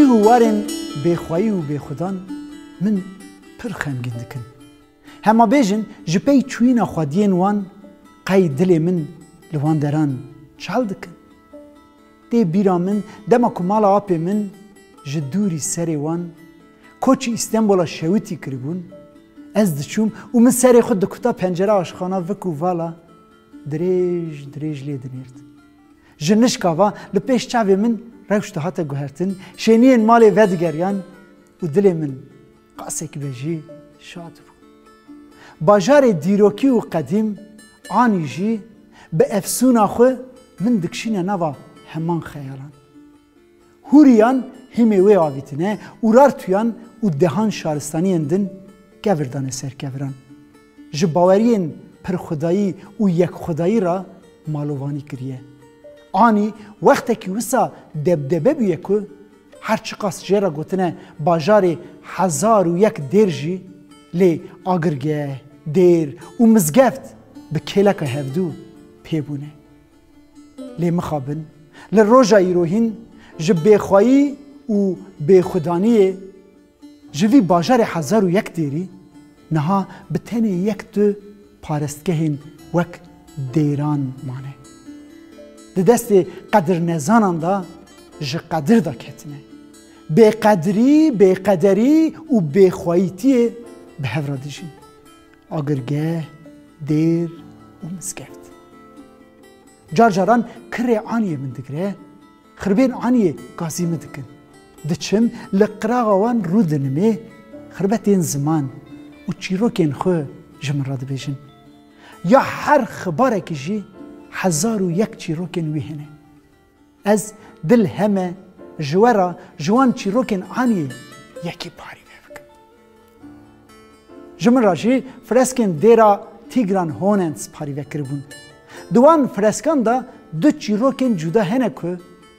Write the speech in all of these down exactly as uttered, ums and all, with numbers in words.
Warên bêxweyî û bêxudan min pir xemgîn dikin. Hema bêjin ji pey çûyîna xwediyên wan qey dilê min li wan deran çal dikin. Tê bîra min dema ku mala apê min ji dûrî serê wan koçî Îstenbola şewitî kiribûn, ez diçûm û min serê xwe dikuta pencera aşxana vik û vala dirêj dirêj lê dinêrt. Ji nişka va li pêş çavê min rewş dihate guhertin, şêniyên malê vedigeriyan û dilê min qasek be jî şad bû. Bajarê dîrokî û qedîm Anî jî bi efsûna xwe min dikişîne nava heman xeyalan. Hûriyan hîmê wê avîtine, Urartuyan û dehan şaristaniyên din kevir dane ser keviran. Ji baweriyên pirxwedayî û yekxwedayî re malovanî kiriye. Anî wextekî wisa debdebe bûye ku her çiqas jê re gotine bajarê hezar û yek dêr jî, lê agirgeh, dêr û mizgeft bi kêleka hevdû pê bûne. Lê mixabin, li roja îro hîn ji bêxweyî û bêxudaniyê ji vî bajarê hezar û yek dêrî niha bi tenê yek du parestgehên wek dêran mane. Di destê qedirnezanan de ji qedir de ketine. Bêqedirî, bêqederî û bêxweyîtiyê bi hev re dijîn. Agirgeh, dêr û mizgeft. Car caran kirê Aniyê min digire, xirbên Aniyê gazî min dikin. Diçim li qiraxa wan rû dinimê, xirbetên ziman û çîrokên xwe ji min re dibêjin. Ya her xibarekî jî hezar û yek çîrokên wî hene. Ez dil heme ji we re ji wan çîrokên Aniyê yekî parîve bikim. Ji min re jî freskên dêra Tigran Honens parîve kiribûn. Di wan freskan de du çîrokên cuda hene ku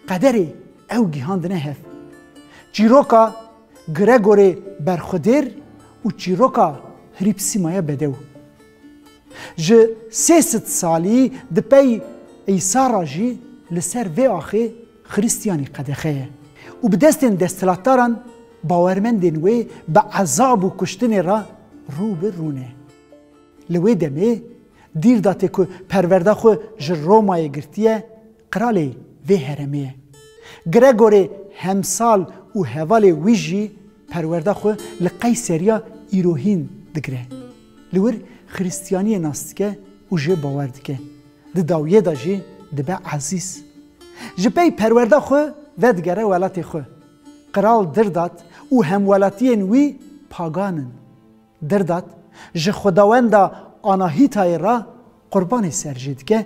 qederê ew gihandine hev. Çîroka Gregorê Berxwedêr û çîroka Hrîpsîmaya Bedew. Ji sê sed salî di pey Îsa re jî li ser vê axê Xiristiyanî qedexe ye û bi destên desthilatdaran bawermendên wê bi ezab û kuştinê re rû bi rû ne. Li wê demê Dîrdatê ku perwerda xwe ji Romayê girtiye, qiralê vê herêmê ye. Gregorê hemsal û hevalê wî jî perwerda xwe li Qeyseriya îro hîn digire. Li wir Xiristiyaniyê nas dike û jê bawer dike. Di dawiyê de jî dibe ezîz. Ji pey perwerda xwe vedigere welatê xwe. Qral Dirdat û hemwelatiyên wî pagan in. Dirdat ji xwedawenda Anahîtayê re qurbanê ser jê dike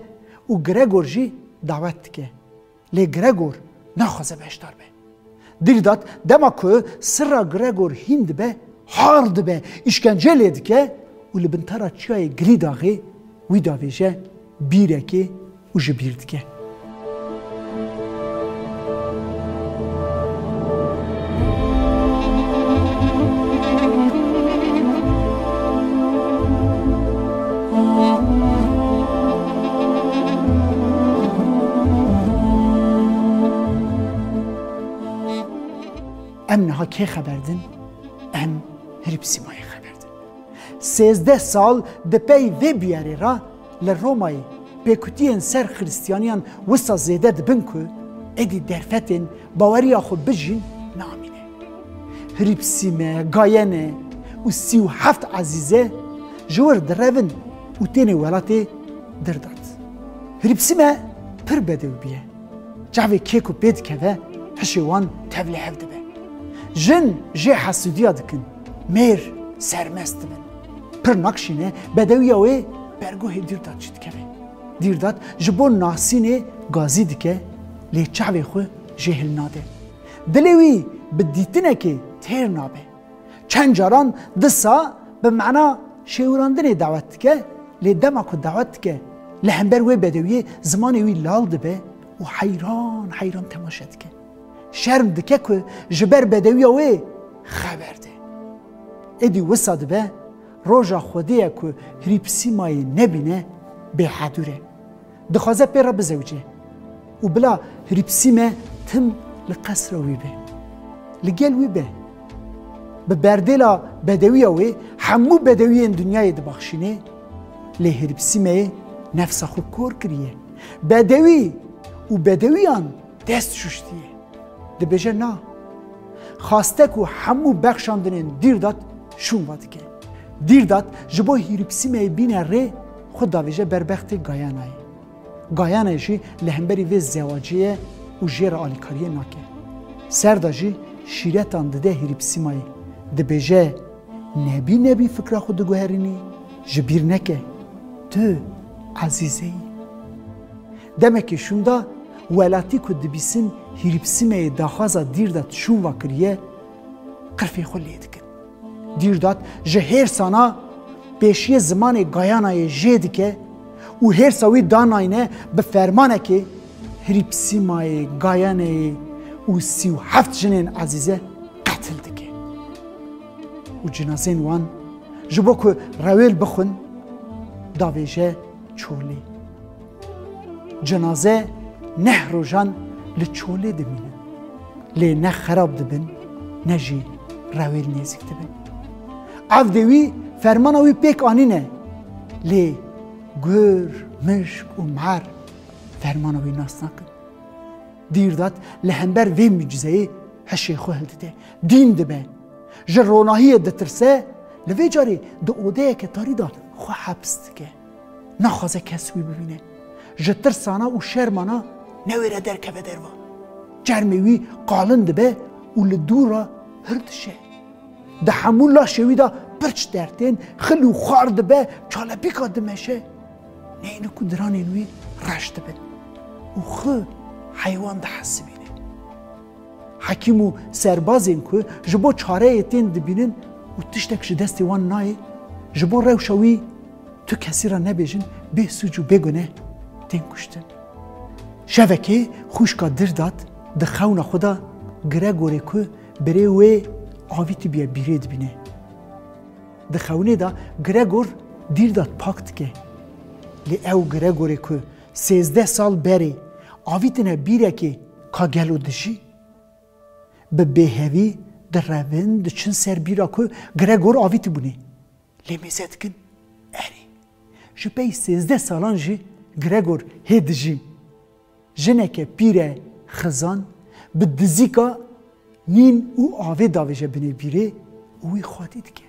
û Gregor jî dawet dike. Lê Gregor naxwaze beşdar be. Dîrdat dema ku sirra Gregor hîn dibe, har dibe, îşkence lê dike û li bin tara çiyayê Grîdaxê wî davêje bîrekê û ji bîr dike. Em niha kê xeber din? Em Hrîpsîmayê xeber din. Sêzdeh sal di pey vê bûyerê re li Romayê pêkutiyên ser Xiristiyaniyan wisa zêde dibin ku êdî derfetên baweriya xwe bijîn namîne. Hrîpsîme, Gayene û sî û heft ezîze ji wir direvin û têne welatê Dirdat. Hrîpsîme pir bedew bûye. Çavê kê ku pê dikeve, hişê wan tevlihev dibe. Jin jê hesûdiya dikin, mêr sermest dibin. Pir nakşîne, bedewiya wê bergohê Dîrdat jî dikeve. Dîrdat ji bo nasînê gazî dike, lê çavê xwe jê hilnade. Dilê wî bi dîtinekê têr nabe. Çend caran disa bi mena şêwirandinê dawet dike, lê dema ku dawet dike, li hember wê bedewiyê zimanê wî lal dibe û heyran heyran temaşe dike. Şerm dike ku ji ber bedewiya wê xeber de. Êdî wisa dibe, roja Xwedê ye ku Hrîpsîmayê nebîne, bêhedûr e. Dixwaze pê re bizewce û bila Hrîpsîme tim li qesra wî be. Li gel wî be. Bi berdêla bedewiya wê hemû bedewiyên dinyayê dibaxşînê, lê Hîrîpsîmeyê nefsa xwe kor kiriye. Bedewî û bedewiyan dest şuştiye. Dibêje na. Xaste ku hemû bexşandinên Dîrdat şûnva dike. Dîrdat ji bo Hîrîpsîmeyê bîne rê xwe davêje ber bextê Gayanayê. Gayane jî li hemberî vê zewacê ye û jê re alîkariyê nake. Serda jî şîretan dide Hîrîpsîmayê. Dibêje, nebî nebî fikra xwe diguherînî, ji bîr neke. Tu ezîze yî. Demekê şûnda welatî ku dibîsin Hîrîpsîmeyê daxwaza Dîrdat şûnva kiriye, qirfê xwe lê dikin. Dîrdat ji hêrsana pêşiyê zimanê Gayanayê jê dike û hêrsa wî danayne bi fermanekê Hîrîpsîmayê, Gayaneyê û sî û heft jinên ezîze qetil dike. Û cinazên wan ji bo ku rewêl bixwin, davêje çolê. Cenaze neh rojan li çolê dimînin. Lê ne xerab dibin, ne jî rewêl nêzîk dibin. Evdê wî fermana wî pêk anîne. Lê gur, mişk û mer fermana wî nas nakin. Dîrdat li hember vê mucizeyê hişê xwe hildide. Dîn dibe. Ji ronahiyê ditirse, li vê carê di odeyeke tarî de xwe heps dike. Naxwaze kes wî bibîne. Ji tirsana û şermana newêre derkeve derva. Çermê wî qalin dibe û li dû re hir dişe. Di hemû laşê wî de pirç dertên, xil û xar dibe, çalebîka dimeşe. Neynik û diranên wî reş dibin û xwe heywan dihesibîne. Hekîm û serbazên ku ji bo çareyê tên dibînin û tiştek ji destê wan nayê, ji bo rewşa wî tu kesî re nebêjin, bê sûc û bê guneh tên kuştin. Şevekê xwişka Dîrdat di xewna xwe de Gregorê ku birê wê avîtî bûye bîrê dibîne. Di xewnê de Gregor Dîrdat pak dike. Lê ew Gregorê ku sêzdeh sal berê avîtine bîrekê ka gelo dijî? Bi bêhevî direvin, diçin ser bîra ku Gregor avîtibûnê. Lê mêze dikin, erê, ji pey sêzdeh salan jî Gregor hê dijî. Jineke pîre xizan bi dizîka nîn û avê davêje binê bîrê û wî xwedî dike.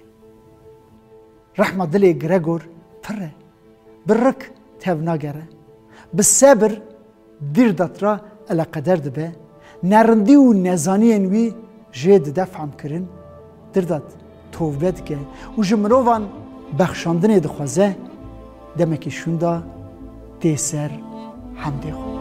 Rehma dilê Gregor pir e. Bi rik tevnagere. Bi sebir Dîrdat re eleqeder dibe. Nerindî û nezaniyên wî jê dide fehmkirin. Dîrdat tovbe dike û ji mirovan bexşandinê dixwaze. Demekî şûnda tê ser hemdê xwe.